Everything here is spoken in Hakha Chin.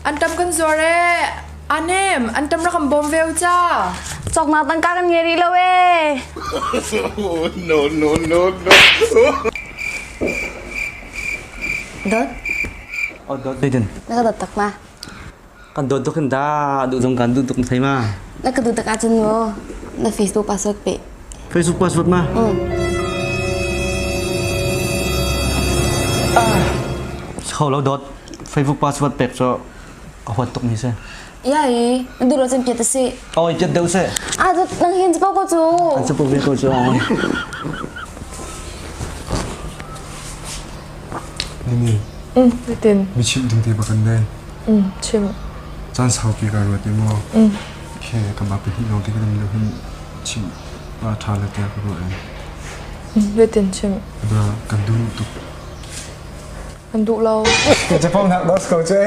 Antam kan zuar ee. Anem, antam rak kan bawm ve u ca. Cawknak tangka kan ngei rih lo ee. No, no, no, no. Dot. Oh, dot zeitin? Na ka dot tak ma. Kan dot tuk hin da, duh zong kan duh tuk thei ma. Na ka duh tak ahcun mu na Facebook password pe. Facebook password ma? Mm. Ah. Ho lo dot Facebook password pek cu ka huat tuk mi si. Ya i, na duh lo cun piat a si. Oi, piat deuh si. Ah, nang hin capo ko cu. An capo ve ko cu. Nini. Mm, zeitin? Mi chimh ding te bak an nei. Mm, chim. Caan saupi ka ruat i maw. Mm. Khe kanmah pahnih lawng te kan um lo hin chimh a ṭha le tiah ka ruah. Mm, zeitin chim? Da kan duh tuk. Kan duh lo. Ka capo nak dos ko cu.